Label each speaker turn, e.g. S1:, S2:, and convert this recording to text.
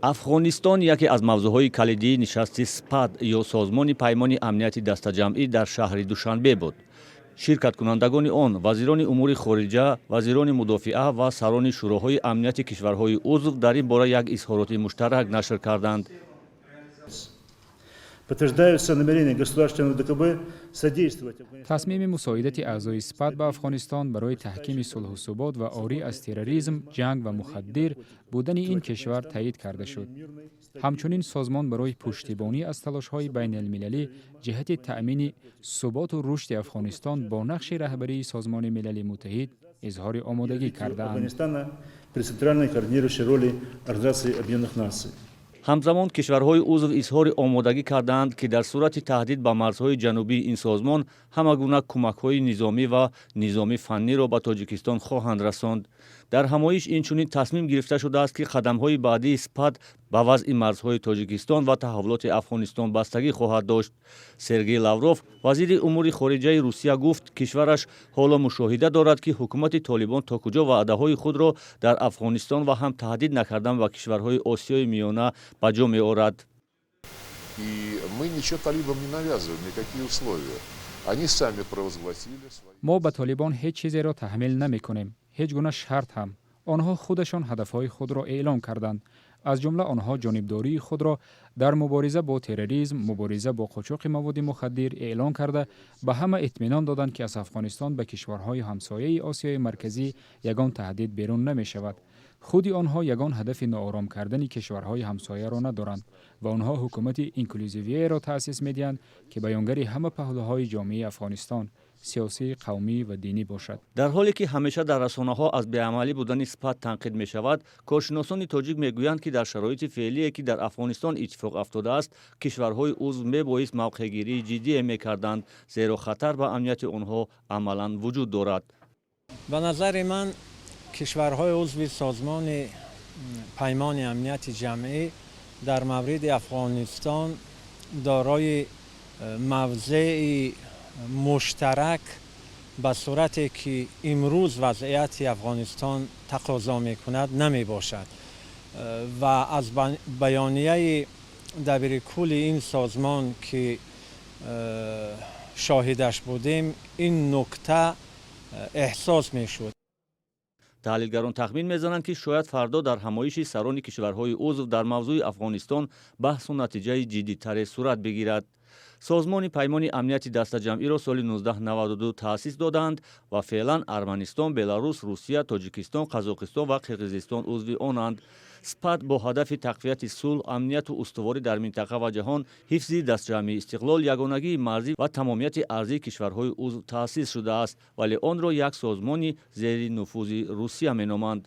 S1: Афғонистон яке аз мавзӯъҳои калидии нишасти СПАТ ё Созмони Паймони Амнияти Дастаҷамъӣ дар шаҳри Душанбе буд. Ширкаткунандагони он вазирони умури хориҷа, вазирони мудофиа ва сарони шӯроҳои амнияти кишварҳои узв дар ин бора як изҳороти муштарак нашр карданд.
S2: Подтверждаются намерения государств-членов ОДКБ содействовать
S3: Тасмими мусоидати аъзои СПАТ ба Афғонистон барои таҳкими сулҳу субот ва орӣ аз терроризм, ҷанг ва мухаддир будани ин кишвар таъид карда шуд. Ҳамчунин созмон барои пуштибонӣ аз талошҳои байналмилалӣ ҷиҳати таъмини суботу рушди Афғонистон бо нақши раҳбарии Созмони Милали Муттаҳид изҳори омодагӣ кардаанд.
S2: Афганистана при центральной координирующей роли Организации Объединенных Наций.
S1: Ҳамзамон кишварҳои узв изҳори омодагӣ кардаанд, ки дар сурати таҳдид ба марзҳои ҷанубии ин созмон ҳама гуна кӯмакҳои низомӣ ва низоми фанниро ба Тоҷикистон хоҳанд расонд. Дар ҳамоиш инчунин тасмим гирифта шудааст, ки қадамҳои баъдии СПАТ ба вазъи марзҳои Тоҷикистон ва таҳаввулоти Афғонистон бастагӣ хоҳад дошт. Сергей Лавров, вазири умури хориҷаи Русия, гуфт, кишвараш ҳоло мушоҳида дорад, ки ҳукумати Толибон то куҷо ваъдаҳои худро дар Афғонистон ва ҳам таҳдид накардан ба кишварҳои Осиёи Миёна ба ҷо меорад.
S4: И мы ничего талибам не навязываем, никакие условия. Они сами провозгласили свои.
S3: Мо ба толибон ҳеҷ чизеро таҳмил намекунем, ҳеҷ гуна шарт ҳам. Онҳо худашон ҳадафҳои худро эълон карданд. Аз ҷумла онҳо ҷонибдории худро дар мубориза бо терроризм, мубориза бо қочоқи маводи мухаддир эълон карда, ба ҳама итминон доданд, ки аз Афғонистон ба кишварҳои ҳамсояи Осиёи Марказӣ ягон таҳдид берун намешавад. Худи онҳо ягон ҳадафи ноором кардани кишварҳои ҳамсояро надоранд ва онҳо ҳукумати инклюзивиеро таъсис медиҳанд, ки баёнгари ҳама паҳлӯҳои ҷомеаи Афғонистон, сиёсӣ, қавмӣ ва динӣ бошад.
S1: Дар ҳоле ки ҳамеша дар расонаҳо аз беамалӣ будани СПАТ танқид мешавад, коршиносони тоҷик мегӯянд, ки дар шароити феълие, ки дар Афғонистон иттифоқ афтодааст, кишварҳои узв мебоист мавқеъгирии ҷиддие мекарданд, зеро хатар ба амнияти онҳо амалан вуҷуд дорад.
S5: Ба назари ман, кишварҳои узви Созмони Паймони Амнияти Ҷамъӣ дар мавриди Афғонистон дорои мавзеи муштарак ба сурате, ки имрӯз вазъияти Афғонистон тақозо мекунад, намебошад ва аз баёнияи дабири кулли ин созмон, ки шоҳидаш будем, ин нукта эҳсос мешуд.
S1: Таҳлилгарон тахмин мезананд, ки шояд фардо дар ҳамоиши сарони кишварҳои узв дар мавзӯи Афғонистон баҳсу натиҷаи ҷиддитаре сурат бигирад. Созмони Паймони Амнияти Дастаҷамъиро соли 1992 таъсис доданд ва феълан Арманистон, Беларус, Русия, Тоҷикистон, Қазоқистон ва Қирғизистон узви онанд. СПАТ бо ҳадафи тақвияти сулҳ, амнияту устуворӣ дар минтақа ва ҷаҳон, ҳифзи дастҷамъии истиқлол, ягонагии марзӣ ва тамомияти арзии кишварҳои узв таъсис шудааст, вале онро як созмони зери нуфузи Русия меноманд.